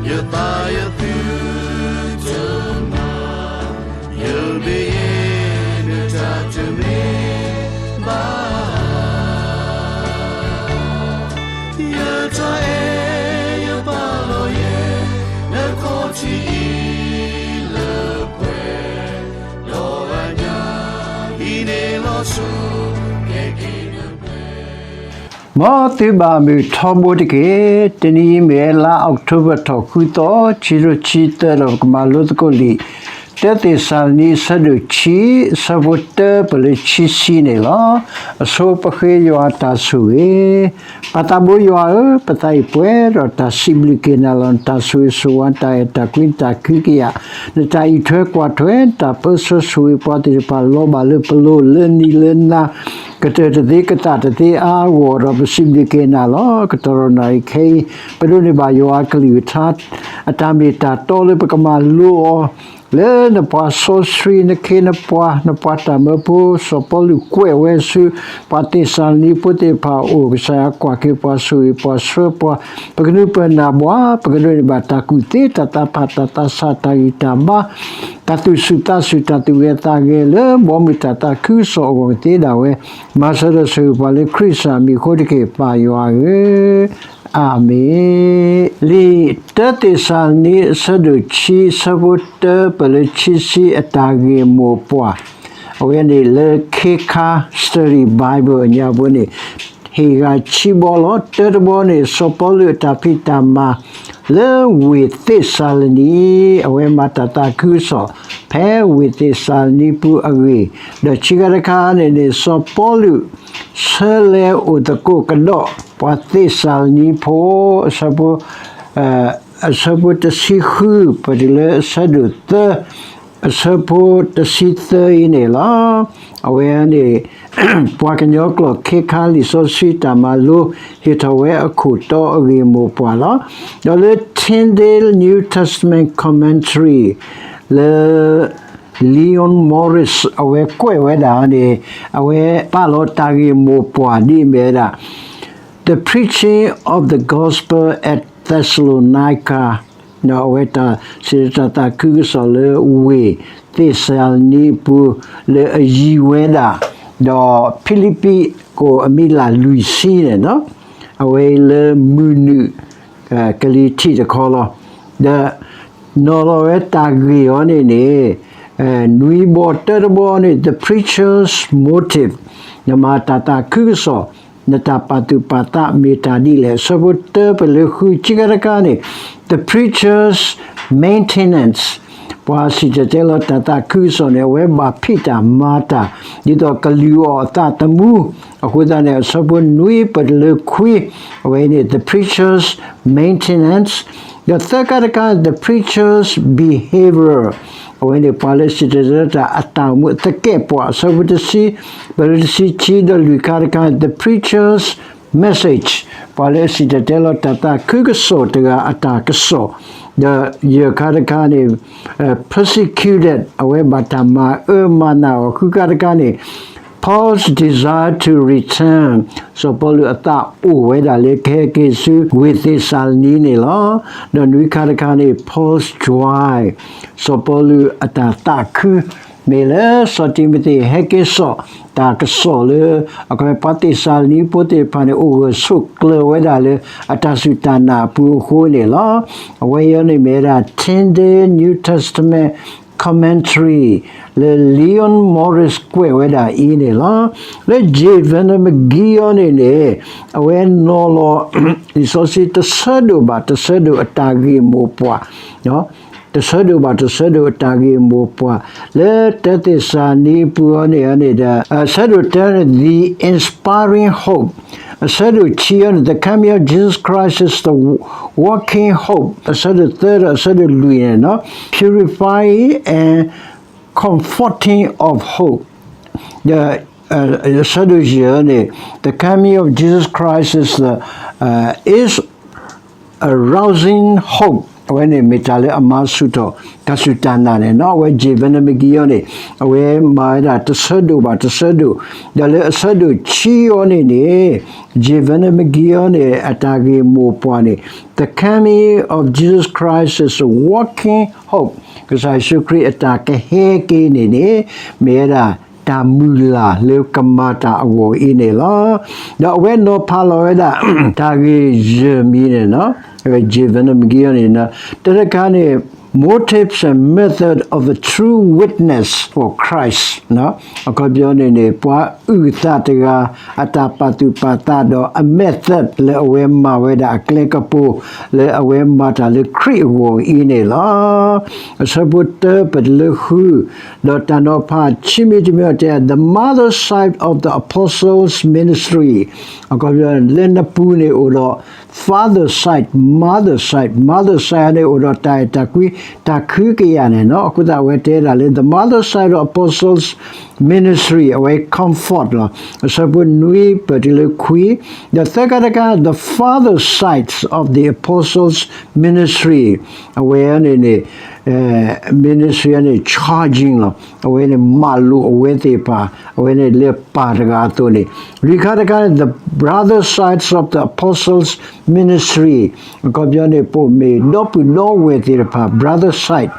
ယသးယသုတမၤ, ယမ့ၢ်ယဲ နတၢ်တမ့ၢ်ဘၣ်. ယတၢ်အဲၣ်ယပာ်လီၤယဲ နခီၣ်ထံးအံၤလၢပှဲၤ, ဒီးအညၣ်အံၤန့ၣ်လီၤဆီ ကဲက့ၤနပှဲၤ မ်သုဘၣ်မုာ်ထီဘိတက့ၢ်. တနံၤအံၤမ့ၢ်လါအီးကထိဘၢၣ်ထီၣ်ဃုသီ, ခံကထိခံဆံသၢ ဒီးပကမၤလိသကိးလံာ် တၢသ့းစၤလနံ အဆၢဒိၣ်ခံ, အဆၢဖိတၢပၢၢ်လၢခံဆံန့ၣ်လီၤ. အဆိပဃ့ယွၤအတၢ်ဆိၣ်ဂ့ၤ. ပၢ်သးဘိယွၤဧၢ, ပသးအံၤပှဲၤဒီးတၢ်စံးဘျုးက့ၤနၤလီၤ. နတၢ်ဆိၣ်ဂ့ၤဆိၣ်ဝါ, နတၢ်အဲၣ်တၢ်ကွံ, နတၢ်ခွဲးတၢ်ယာ်, နတၢ်အံးထွဲကွၢ်ထွဲ, နတၢ်ပၢဆှၢဆိၣ်ဂ့ၤပှၤသ့ၣ်တဖၣ် လီၤဘၣ်လၢပလိၤ လၢနံၤလၢနၤ ကတၢၢ်တသ့ကသးတသ့အါအါဂီၢ်ဂီၢ်ဒီး ပစံးဘျုးက့ၤနၤလီၤ. ကတီၢ်ဒီးနၣ်ရံၣ်ခဲအံၤ ပဒိးန့ၢ်ဘၣ်ယွၤအကလုၢ်ကထါ အတၢ်မ့ၢ်တၢ်တီလၢပကမၤလိအီၤ လၢနပှၤစီဆှံ နခ့နပှၤ နပှၤတၢ်မၢဖိ စီၤပီလူးကွဲးဝဲဆူ ပှၤသ့းစၤလနံဖိသ့ၣ်တဖၣ်အအိၣ်, ကစၢ်ယွၤကွၢ်က့ၤပှၤ ဆိၣ်ဂ့ၤပှၤ ဆှၢပှၤ, ပကနုာ်ပၢၢ်နၢ်ဘှီ, ပကဒိးန့ၢ်ဘၣ်တၢ်ကူၣ်သ့ တၢ်သးဖး တၢ်သးဆး တၢ်ဂံၢ်တၢ်ဘါ တၢ်သူၣ်ဆူၣ်သးဆူၣ် တၢ်သူၣ်ဂဲၤသးဂဲၤ လၢဘီမုၢ်တၢ်သးခုကစီၣ်အဂီၢ်ကသ့ဒၣ်ဝဲ, မၤစၢၤဒီးဆိၣ်ဂ့ၤပှၤလၢခရံာ်အမံၤအဃိတက့ၢ် ပၢ်ယွၤဧၢ, အၤမ့ၣ်. လံာ်တၢသ့းစၤလနံ အဆၢဒိၣ်ခံ အဆၢဖိတၢပၢၢ်လၢခံဆံ အတၢ်ဂ့ၢ်မိၢ်ပှၢ်, အဝဲန့ၣ်လၢခ့ခါ Study Bible အညါပူၤန့ၣ် ဟ့ၣ်ဂၤခံဘီလီၤ. တၢတဘီန့ၣ် စီၤပီလူးအတၢ်ဖံးတၢ်မၤ လၢဝ့ၢ်သ့းစၤလနံ, အဝဲမၤတၢ်သးခုကစီၣ် ဖဲဝ့ၢ်သ့းစၤလနံပူၤအဂ့ၢ်, ဒီးခံခါတခါန့ၣ်န့ၣ် စီၤပီလူး ဆၢလဲၤအိၣ်သကိးကဒီး ပှၤသ့းစၤလနံဖိ, အဆၢဖိ အဆၢဖိတဆံဃု ပတုၤလၢအဆၢဒိၣ်သၢ အဆၢဖိတဆံသၢအံၤန့ၣ်လီၤ. အဝဲန့ၣ် ပှၤကညီကျိာ်ခ့ခါလံာ်စီဆှံတၢ်မၤလိ ဟ့ၣ်ထီၣ်ဝဲအခိၣ်တီအဂ့ၢ်မိၢ်ပှၢ်လီၤ. ဒီးလၢ Tyndale New Testament Commentary လၢ Leon Morris အဝဲကွဲးဝဲဒၣ်န့ၣ် အဝဲပာ်လီၤတၢ်ဂ့ၢ်မိၢ်ပှၢ်ဒ်အမ့ၢ်ဝဲဒၣ် The Preaching of the Gospel at Thessalonica အဝဲတၢ်စံးတၢ်သးခုကစီၣ်လၢဝ့ၢ်သ့းစၤလနံအပူၤ လၢအယံၤဝဲဒၣ် ဒီးဖံလံးပံးကိၣ်အမံးလးလွံၢ်ဆံန့ၣ်, အဝဲလၢမုၢ်နုာ် ကလံၤထံးတခီလီၤ. ဒီး နီၤလီၤဝဲတၢ်ဂ့ၢ်အီၤန့ၣ်န့ၣ် နွံဘီ တၢတဘီန့ၣ် The Preacher's Motive, နမၤတၢ်သးခုကစီၣ် နတၢ်ပာ်သူၣ်ပာ်သးမ့ၢ်တၢ်ဒ်လဲၣ်. အဆၢဖိတၢပၢၢ်လၢဃု ခံခါတခါန့ၣ် The Preacher's Maintenance, ပှၤစံၣ်တဲၤတဲလီၤတၢ်သးခုကစီၣ်န့ၣ် အဝဲဘၣ်ဖံးတၢ်မၤတၢ် ဒ်သိးကလုၢ်အီၣ်အသးသမူ, အဃိသတးန့ၣ် အဆၢဖိနွံပတုၤလၢခွံ အဝဲန့ၣ် The Preacher's Maintenance, ဒီးသၢခါတခါ The Preacher's Behavior, အဝဲန့ၣ်ပှၤလၢစံၣ်တဲၤတဲလီၤတၢ်အတၢ်အိၣ်မူသကဲးပှၤ, အဆၢဖိတဆံ ပတုၤလၢတဆံခံ ဒီးလွံၢ်ခါတခါ The Preacher's Message, ပှၤလၢအစံၣ်တဲၤတဲလီၤတၢ်သးခုကစီၣ်တဂၤအတၢ်ကစီၣ်, ဒီးယဲၢ်ခါတခါန့ၣ် persecuted, အဝဲဘၣ်တၢ်မၤအၢမၤနးအီၤ, ဃုခါတခါန့ၣ် Paul's desire to return, စီၤပီလူးအသးအိၣ်ဝဲဒၣ်လၢကဟဲက့ၤဆူဝ့ၢ်သ့းစၤလနံန့ၣ်လီၤ. ဒီးနွံခါတခါန့ၣ် Paul's joy, စီၤပီလူးအတၢ်သးခု မ့ၢ်လၢစီၤတံၤမသ့းဟဲက့ၤစိာ်တၢ်ကစီၣ်လၢ အခီပညီပှၤသ့းစၤလနံဖိသ့ၣ်တဖၣ်န့ၣ် အိၣ်ဂၢၢ်ဆိးကျၢၤဝဲဒၣ်လၢ အတၢ်စူၢ်တၢ်နာ်အပူၤအဃိန့ၣ်လီၤ. အဝဲအံၤန့ၣ်မ့ၢ်ဝဲဒၣ် Tyndale New Testament Commentary လၢ Leon Morris ကွဲးဝဲဒၣ်အံၤန့ၣ်လီၤ. လၢ J Vernon McGee အံၤန့ၣ်န့ၣ် အဝဲနီၤလီၤ လံာ်စီဆှံတဆၢဒိၣ်ဘၣ်တဆၢဒိၣ်အတၢ်ဂ့ၢ်မိၢ်ပှၢ် တဆၢဒိၣ်ဘၣ်တဆၢဒိၣ်အတၢ်ဂ့ၢ်မိၢ်ပှၢ် လၢတၢသ့းစၤလနံအပူၤအံၤန့ၣ်န့ၣ်ဒီး အဆၢဒိၣ်တၢန့ၣ် The Inspiring Hope, အဆၢဒိၣ်ခံအံၤန့ၣ် The Coming of Jesus Christ is the Working Hope, အဆၢဒိၣ်သၢဒီးအဆၢဒိၣ်လွံၢ်န့ၣ် Purifying and Comforting of Hope, ဒီး အဆၢဒိၣ်ယဲၢ်န့ၣ် The Coming of Jesus Christ is the, is a rousing hope, အဝဲန့ၣ်မ့ၢ်တၢ်လၢအမၤဆူၣ်ထီၣ် တၢ်စူၢ်တၢ်နာ်န့ၣ်နီၤ. အဝဲ James Van Meegeren န့ၣ် အဝဲမၤဝဲဒၣ်တဆၢဒိၣ်ဘၣ်တဆၢဒိၣ်, ဒီးလၢအဆၢဒိၣ်ခံအံၤန့ၣ်န့ၣ် James Van Meegeren န့ၣ် အတၢ်ဂ့ၢ်မိၢ်ပှၢ်န့ၣ် The coming of Jesus Christ is a walking hope. ကစၢ်ယ့ၣ်ၡူးခရံာ်အတၢ်ကဟဲက့ၤန့ၣ်န့ၣ် မ့ၢ်ဝဲဒၣ်တၢ်မုၢ်လၢ်လၢကမၤတၢ်အဂီၢ်အံၤန့ၣ်လီၤ. ဒီးအဝဲနီၤဖးလီၤဝဲဒၣ် တၢ်ဂ့ၢ်ယဲၢ်မံၤန့ၣ်နီၤ, အဝဲ James Van Meegeren န့ၣ်နီၤ, တၢတခါန့ၣ် motives and method of a true witness for Christ အခီပညီန့ၣ်န့ၣ် ပှၤအုၣ်သးတဂၤ အတၢ်ပာ်သူၣ်ပာ်သးဒီးအ method လၢအဝဲမၤဝဲဒၣ်အကျဲကပူၤ လၢအဝဲမၤတၢ်လၢခရံာ်အဂီၢ်အံၤန့ၣ်လီၤ. အဆၢဖိတၢပတုၤလၢဃု, ဒီးတၢ်နီၤဖးခံမံၤတမံၤအံၤတဲ The mother side of the apostles' ministry အခီပညီလၢနပူၤန့ၣ်အိၣ်ဒီး father side, mother side, mother side န့ၣ်အိၣ်ဒီးတၢ်အဲၣ်တၢ်ကွံ တၢ်ခုကယာ်န့ၣ်နီၤ. အဃိသတးအဝဲတဲဒၣ်လၢ the mother side of apostles' ministry အဝဲ comfort လီၤ. အဆၢဖိနွံပတုၤလၢခွံ, ဒီးသၢခါတခါ the father side of the apostles' ministry အဝဲန့ၣ်န့ၣ် ministry န့ၣ် charging လီၤ. အဝဲန့ၣ်မၤလိာ်အဝဲသ့ၣ်တဖၣ် အဝဲန့ၣ်လၢပၢ်တဂၤအသိးန့ၣ်, လွံၢ်ခါတခါန့ၣ် the brother sides of the apostles' ministry အခီပညီန့ၣ် ပိာ်မ့ၢ်ဒီပုၢ်ဒီဝဲၢ်သ့ၣ်တဖၣ် brother side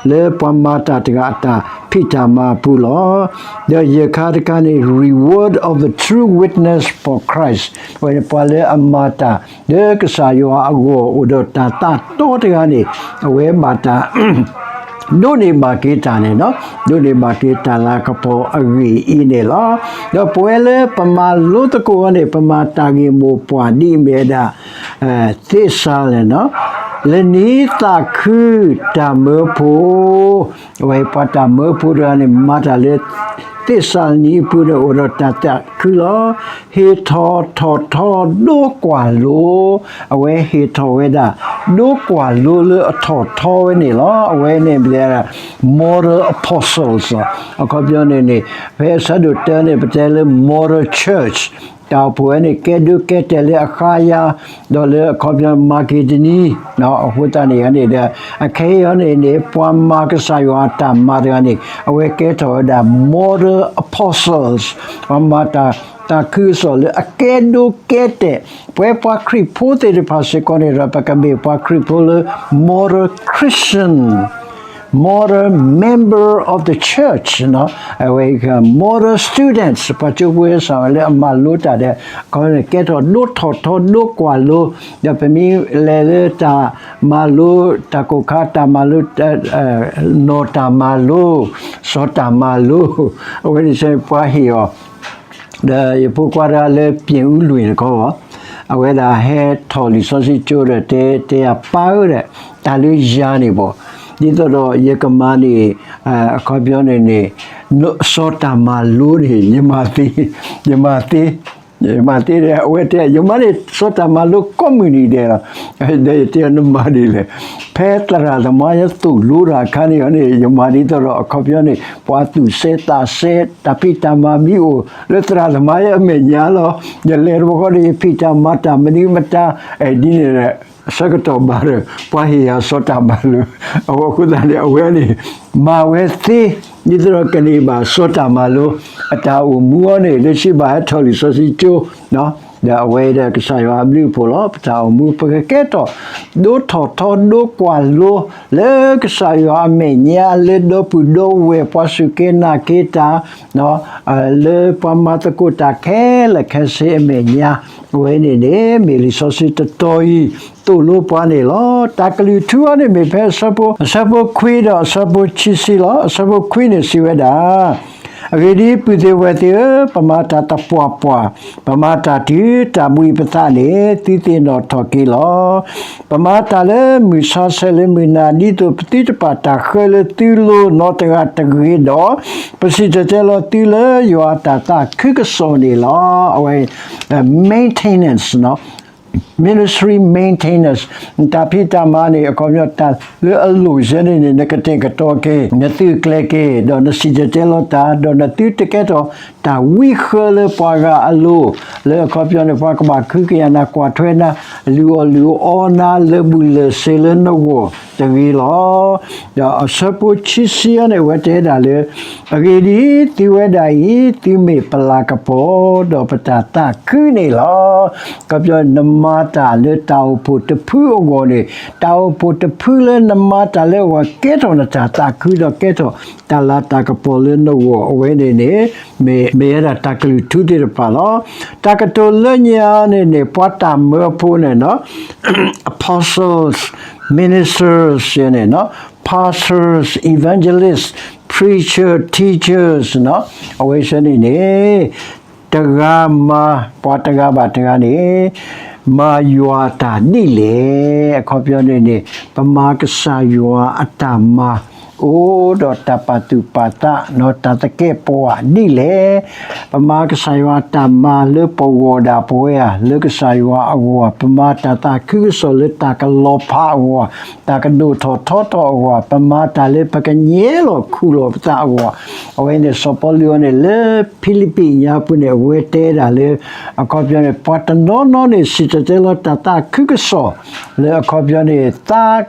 လၢပှၤမၤတၢ်တဂၤအတၢ်ဖံးတၢ်မၤအပူၤလီၤ. ဒီးယဲၢ်ခါတခါန့ၣ် reward of the true witness for Christ အဝဲန့ၣ်ပှၤလၢအမၤတၢ်လၢကစၢ်ယွၤအဂီၢ်အိၣ်ဒီးတၢ်သးတီတဂၤန့ၣ် အဝဲဘၣ်တၢ် ဒိးန့ၢ်ဘၣ်က့ၤတၢ်န့ၣ်နီၤ, ဒိးန့ၢ်ဘၣ်က့ၤတၢ်လၤကပီၤအဂ့ၢ်အံၤန့ၣ်လီၤ. ဒီးပဝဲလၢပမၤလိသကိးအီၤန့ၣ် ပမၤတၢ်ဂ့ၢ်မိၢ်ပှၢ်ဒ်အမ့ၢ်ဝဲဒၣ် သ့းစၤလနံ လၢနံၤသးခုတၢ်မၢဖိ, အဝဲပှၤတၢ်မၢဖိတဂၤန့ၣ် မၤတၢ်လၢ သ့းစၤလနံအပူၤန့ၣ် အိၣ်ဒီးတၢ်သးခုလီၤ. ဟ့ၣ်ထီၣ်ထီၣ်ထီဒိကွၢ်လိ, အဝဲဟ့ၣ်ထီၣ်ဝဲဒၣ် ဒိကွၢ်လိလၢအထီၣ်ထီဝဲန့ၣ်လီၤ. အဝဲန့ၣ်မ့ၢ် model apostles အခီပညီန့ၣ်န့ၣ် ဖဲအဆၢဒိၣ်တၢန့ၣ် ပတဲလၢ model church တၢ်အိၣ်ဖှိၣ်ဝဲန့ၣ် ကဲဒိးကဲတဲာ်လၢအဃါယၤ, ဒီးလၢအခီပညီမၤက့ၤတနံၤ, အဃိသတးန့ၣ်န့ၣ်ဒီး အခဲအံၤန့ၣ်န့ၣ် ပှၤမၤကစၢ်ယွၤအတၢ်မၤတဂၤန့ၣ် အဝဲကဲထီၣ်ဝဲဒၣ် model apostles ပှၤမၤတၢ် တၢ်ခုကစီၣ်လၢအကဲဒိးကဲတဲာ် ပဝဲပှၤခရံာ်ဖိသ့ၣ်တဖၣ်စ့ၢ်ကီးန့ၣ်ဒီး ပကမ့ၢ်ပှၤခရံာ်ဖိလၢ model Christian, model member of the church, အဝဲ model students ပှၤကၠိဖိဝဲစၢ်ဝဲလၢအမၤလိတၢ်ဒီး ကဲထီၣ်ဒိထီၣ်ထီဒိကွၢ်လိ, ဒီးပမ့ၢ်လဲၤလၢတၢ်မၤလိ တၢ်ကိၢ်ခါတၢ်မၤလိ နီၢ်တၢ်မၤလိ, စီၤတၢ်မၤလိ, အဝဲန့ၣ်ပှၤဟ့ၣ်အီၤ ဒီးယဖိခွါတဂၤလၢ ပြင်ဦးလွင် န့ၣ်ခီ, အဝဲဒၣ်ဟဲထီၣ်လံာ်စီဆှံကၠိဒီးတဲ တဲယၤပၢ်ဧၢဒီး တၢ်လၢယၤန့ၣ်ဘၣ်, ဒ်သိးဒီးယကမၤန့ၣ် အခီပညီန့ၣ်န့ၣ် စီၤတၢ်မၤလိန့ၣ် ယမၤသ့, ယမၤသ့, ယမၤသ့ဒီး အဝဲတဲ ယမၤန့ၣ် စီၤတၢ်မၤလိကိးမုၢ်နံၤဒဲးလီၤ. ဒီးယတဲနမၤဒ်လဲၣ်, ဖဲသရၣ်သမါယသိၣ်လိတၢ်အခါန့ၣ်န့ၣ် ယမၤဒ်သိးဒီး အခီပညီန့ၣ် ပှၤသူၣ်စဲသးစဲ တၢ်ဖံးတၢ်မၤမ့ၢ်အိၣ်လၢသရၣ်သမါယအမဲာ်ညါလီၤ. ယလဲၤတဘျီဃီဒီး ယဖံးတၢ်မၤတၢ်မနုၤမတၤ ဒ်န့ၣ်ဒီး ဆၢကတီၢ်ဘၣ်ဒီး ပှၤဟ့ၣ်ယၤစီၤတၢ်မၤလိ, အဃိသတးန့ၣ် အဝဲန့ၣ် မၤဝဲသ့ ဒ်သိးဒီးကန့ၢ်ဘၣ်စီၤတၢ်မၤလိ အတၢ်အိၣ်မူအီၤန့ၣ် လၢခံဘၣ်ဟဲထီၣ်လံာ်စီဆှံကၠိ ဒီးအဝဲဒီးကစၢ်ယွၤအဘျုးအဖှိၣ်လီၤ. ပတၢ်အိၣ်မူ ပကကဲထီၣ် ဒိထီၣ်ထီဒိကွၢ်လိ လၢကစၢ်ယွၤအမဲာ်ညါ လၢဒီပုၢ်ဒီဝဲၢ် ပှၤစူၢ်က့ၤနာ်က့ၤတၢ် လၢပှၤမၤသကိးတၢ်ခဲလၢာ်ခဲဆ့အမဲာ်ညါ, အဝဲန့ၣ်န့ၣ် မ့ၢ်လံာ်စီဆှံတတီၤအံၤ သိၣ်လိပှၤန့ၣ်လီၤ. တၢ်ကလုၢ်ထူအီၤန့ၣ်မ့ၢ်ဖဲအဆၢဖိ အဆၢဖိခွံဒီးအဆၢဖိခံဆံလီၤ. အဆၢဖိခွံန့ၣ်စံးဝဲဒၣ်, အဂ့ၢ်ဒ်အံၤ ပုၢ်သ့ၣ်ဝဲၢ်သ့ၣ်ဧၢ, ပမၤတၢ်သပှၢ်ပှၢ်, ပမၤတၢ်တုၤတၢ်ဘှံးပသးန့ၣ် သုသ့ၣ်နီၣ်ထီၣ်က့ၤလီၤ. ပမၤတၢ်လၢမုၢ်ဆါဆဲးလၢမုၢ်နၤ ဒ်သိးပသုတပာ်တၢ်ဃၢလၢသုလိၤနီတဂၤတဂ့ၤဒီး, ပစံၣ်တဲၤတဲလီၤသုလၢယွၤအတၢ်သးခုကစီၣ်န့ၣ်လီၤ. အဝဲ maintenance နီၤ ministry maintenance တၢ်ဖံးတၢ်မၤန့ၣ် အခီပညီတၢ်လၢအလိၣ်ဆၢန့ၣ်န့ၣ် နကတဲာ်ကတီၤက့ၤ နသုးကျဲၤက့ၤ ဒီးနစံၣ်တဲၤတဲလီၤတၢ် ဒီးနသုတကဲထီၣ်တၢ်ဝံဃၢလၢပှၤဂၤအလိၤ လၢအခီပညီန့ၣ် ပှၤကဘၣ်ခုကယာ်နၤ ကွၢ်ထွဲနၤ လုၢ်အီၣ်လုၢ်အီနၤ လၢာ်ဘူၣ်လၢာ်စ့လၢနဂီၢ်တဂ့ၤလီၤ. ဒီးအဆၢဖိခံဆံအံၤန့ၣ် အဝဲတဲဒၣ်လၢ အဂ့ၢ်ဒ်အံၤ, သုဝဲဒၣ်အံၤ သုမ့ၢ်ပလၤကပီၤ ဒီးပတၢ်သးခုန့ၣ်လီၤ. အခီပညီ နမၤတၢ်လၢတၢ်အိၣ်ဖှိၣ်တဖုအဂီၢ်န့ၣ် တၢ်အိၣ်ဖှိၣ်တဖုလၢနမၤတၢ်လၢအဂီၢ် ကဲထီၣ်နတၢ်သးခု ဒီးကဲထီၣ်တၢ်လၤတၢ်ကပီၤလၢနဂီၢ် အဝဲန့ၣ်န့ၣ် မ့ၢ် မ့ၢ်ဝဲဒၣ်တၢ်ကလုၢ်ထူသ့ၣ်တဖၣ်လီၤ. တၢ်ကတိၤလၢညါန့ၣ်န့ၣ် ပှၤတၢ်မၢဖိန့ၣ် apostles, ministers န့ၣ် pastors, evangelists, preacher, teachers အဝဲသ့ၣ်န့ၣ်န့ၣ် တဂၤမၤ ပှၤတဂၤဘၣ်တဂၤန့ၣ် မၤယွၤအတၢ်ဒ်လဲၣ်. အခီပညီန့ၣ်န့ၣ် ပမၤကစၢ်ယွၤအတၢ်မၤ အိၣ်ဒီးတၢ်ပာ်သူၣ်ပာ်သး တၢ်သကဲးပဝးဒ်လဲၣ်. ပမၤကစၢ်ယွၤအတၢ်မၤလၢပဂီၢ်ဒၣ်ပဝဲဧါ, လၢကစၢ်ယွၤအဂီၢ်, ပမၤတၢ်သးခုကစီၣ်လၢတၢ်ကလီၤဖးအဂီၢ်, တၢ်ကဒိၣ်ထီၣ်ထီထီၣ်အဂီၢ်, ပမၤတၢ်လၢပကညဲလီၤခူၣ်လီၤပသးအဂီၢ်, အဝဲန့ၣ် စီၤပီလူးအံၤန့ၣ် လၢဖံလံးပံးညါပူၤန့ၣ် အဝဲတဲဒၣ်လၢ အခီပညီန့ၣ် ပှၤတနီၤနီၤန့ၣ် စံၣ်တဲၤတဲလီၤတၢ်သးခုကစီၣ် လၢအခီပညီန့ၣ် သး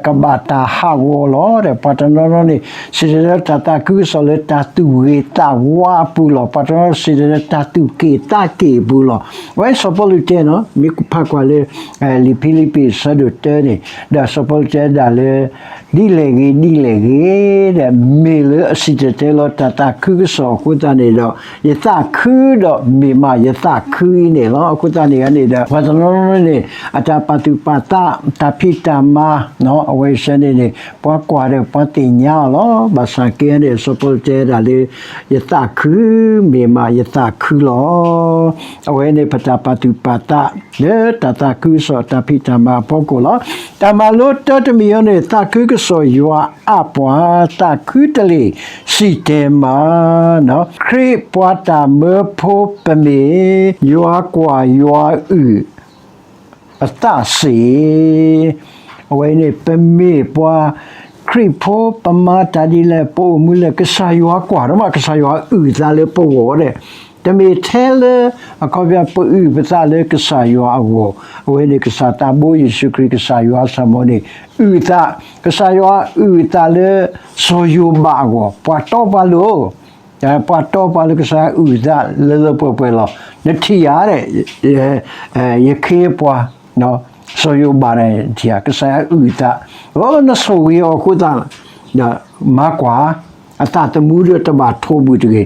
ကဘၣ်တၢ်ဟးဂီၤလီၤ. ဒီးပှၤတနီၤနီၤန့ၣ် စံၣ်တဲၤတဲလီၤတၢ်သးခုကစီၣ်လၢတၢ်သူၣ်ဂ့ၤသးဝါအပူၤလီၤ. ပှၤတနီၤစံၣ်တဲၤတဲလီၤတၢ်သူၣ်က့ၣ်သးက့ၣ်အပူၤလီၤ. အဝဲစီၤပီလူးတဲနီၤ မ့ၢ်ဖးကွၢ်လၢ လံာ်ဖံလံးပံးအဆၢဒိၣ်တၢန့ၣ် ဒီးစီၤပီလူးတဲဒၣ်လၢ ဒ်လဲၣ်ဂ့ၤ ဒ်လဲၣ်ဂ့ၤ ဒီးမ့ၢ်လၢအစံၣ်တဲၤတဲလီၤတၢ်သးခုကစီၣ်အဃိသတးန့ၣ်ဒီး ယသးခုဒီးမ့ၢ်မးယသးခုအံၤန့ၣ်လီၤ. အဃိသတးန့ၣ်န့ၣ်ဒီး ပှၤတနီၤနီၤန့ၣ် အတၢ်ပာ်သူၣ်ပာ်သး တၢ်ဖံးတၢ်မၤ အဝဲသ့ၣ်န့ၣ်န့ၣ် ပှၤကွၢ်ဒီးပှၤသ့ၣ်ညါအီၤလီၤ. ဘၣ်ဆၣ်က့န့ၣ် စီၤပီလူးတဲဒၣ်လၢ ယသးခု မ့ၢ်မးယသးခုလီၤ. အဝဲန့ၣ်ပတၢ်ပာ်သူၣ်ပာ်သး လၢတၢ်သးခုကစီၣ်တၢ်ဖံးတၢ်မၤအဖီခိၣ်လီၤ. တၢ်မၤလိတၢတမံၤအံၤန့ၣ် သးခုကစီၣ်ယွၤအးပှၤ သးခုတလ့ၢ်စံၣ်တဲၤမၤ ခရံာ်ပှၤတၢ်မၢဖိပမ့ၢ် ယွၤကွၢ်ယွၤအုၣ် အသးစ့ၢ် အဝဲန့ၣ် ပမ့ၢ်ပှၤခရံာ်ဖိ ပမၤတၢ်ဒ်လဲၣ် ပအိၣ်မူလဲၣ် ကစၢ်ယွၤကွၢ်ဒိၣ်မး ကစၢ်ယွၤအုၣ်သးလၢပဂီၢ်ဒီး တမ့ၢ်ထဲလၢ အခီပညီ ပအုၣ်ပသးလၢကစၢ်ယွၤအဂီၢ်, အဝဲန့ၣ်ကစၢ်သးဘိယ့ၣ်ၡူးခရံာ် ကစၢ်ယွၤအသးမီန့ၣ် အုၣ်သး, ကစၢ်ယွၤအုၣ်သးလၢ စီၤယိၤဘးအဂီၢ်, ပှၤတီပှၤလိၤ ပှၤတီပှၤလိၤ ကစၢ်ယွၤအုၣ်သးလၢလၢပှဲၤပှဲၤလီၤ. နထံၣ်ဧါဒီး ယခ့ပှၤ စီၤယိၤဘးန့ၣ် ထံၣ်ဧါ ကစၢ်ယွၤအုၣ်သး, အိ နဆိၣ်ဂ့ၤအီၤအဃိသတး ဒီးမၤကွၢ် အသးသမူဒီးတဘၣ်ထိးဘၣ်တဂ့ၤ,